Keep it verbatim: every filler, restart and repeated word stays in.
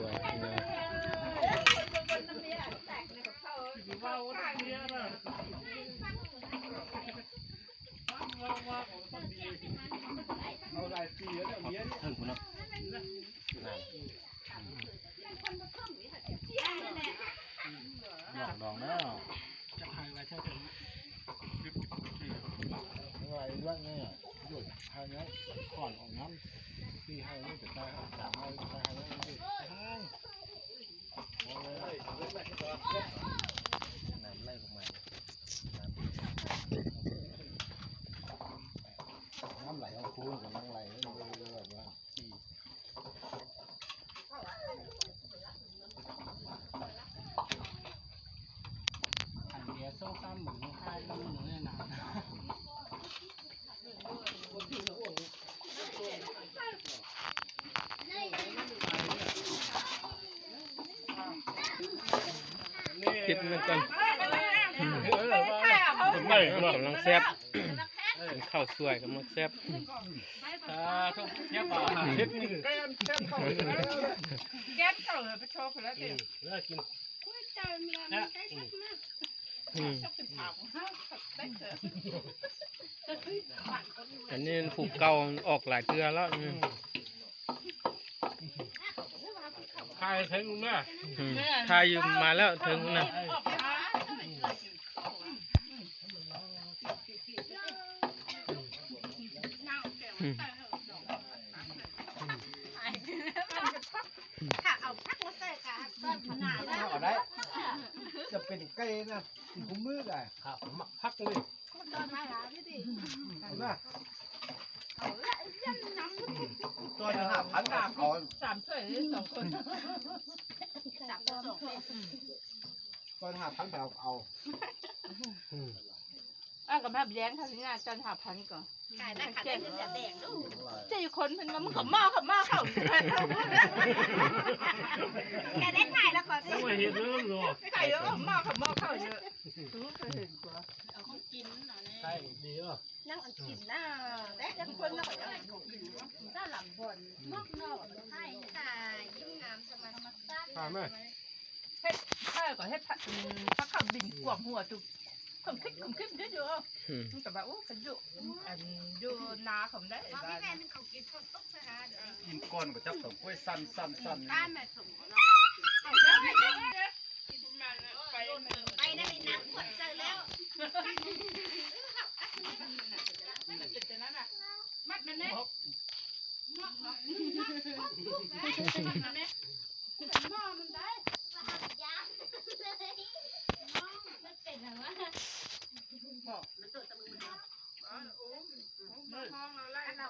วยนะ เอาหลายปีแล้วเนี่ยเมียนี่ เพิ่งคุณเนาะ นอกดองแล้ว จะถ่ายไว้เท่าไหร่ อะไรเรื่องเนี่ยหยุดไทยเนี่ยก่อนออกน้ำที่ไทยนี่จะตายสามไทยไทยไทยนี่ไทย น้ำไหลลงมา น้ำไหลของคูณกำลังไหลแบบว่า อันเดียวสองสามหมื่นห้าหมื่นเนี่ยนะ ติดมันก่อน ไม่ กำลังแซ่บ กินข้าวสวยกำลังแซ่บ อ่า ต้องเทียบอ่ะ เฮ็ดนี่ แก้มเข้าเลย แก้มเข้าเลย ไปโชว์ไปแล้วสิ เออ กิน กล้วยจานมันใกล้ชัดมาก อืม ชอบเป็นผัก ได้เถอะ อันนี้ผูกเก่าออกหลายเทื่อแล้ว อืม ถ่ายถึงแม่ อืม ถ่ายอยู่มาแล้วถึงนะ ออกไปหา อืม ค่ะ เอาผักมาใส่ค่ะ ต้นขนาด เอาได้ จะเป็นไก่นะ กินคู่มื้อได้ ครับ มักผักเลย ต้นไม้หาพี่ดิ เห็นไหม เอาละ ยังน้ำ ตัวละห้าพันบาท เอา สามถ้วยเลยสองคน สามคนสองคน ตัวละห้าพันไปเอา เอา อืม อ่ะ กับแม่เลี้ยงค่ะ ที่งานจานห้าพันก่อน ขายได้ ขายได้เงินเสียแดงลูก สี่คนเพิ่นว่า มึงขับหม้อ ขับหม้อเข้า แกได้ขายแล้วขอสิ โอ้ย เห็นเรื่องเนาะ ขายแล้วขับหม้อ ขับหม้อเข้าเยอะ รู้เคยเห็นกว่า เอาของกินเนาะเนี่ย ใช่ ดีอ่ะ นั่งอันกินน่ะ แต่ยังคนเราก็ยังของกิน ถ้าหลังบ่อนนอกนอก ใช่ค่ะ ยิ้มงามสมาธิ ค่ะแม่ เฮ็ด เออ ก็เฮ็ดผัด อืม ผักข้าวบินกวมหัวจุก ขมคิด ขมคิดเยอะๆ อืม มันก็ว่า โอ้ ขยุ อันอยู่นาเขาได้ เอาพี่แม่มันเขากินข้าวต้มใช่ไหมคะ เดี๋ยว กินก้อนก็จับสองกล้วยสั้นๆๆ ป้าแม่ส่งของเรา ไปได้น้ำขวดใส่แล้ว มันเป็นแต่นั้นน่ะ มัดมันแน่ มัดมันแน่ หม้อมันได้ มันเป็นอะไรวะ บอกมันตัวตะมือ อ๋อ โอ้ มันห้องเราไล่เรา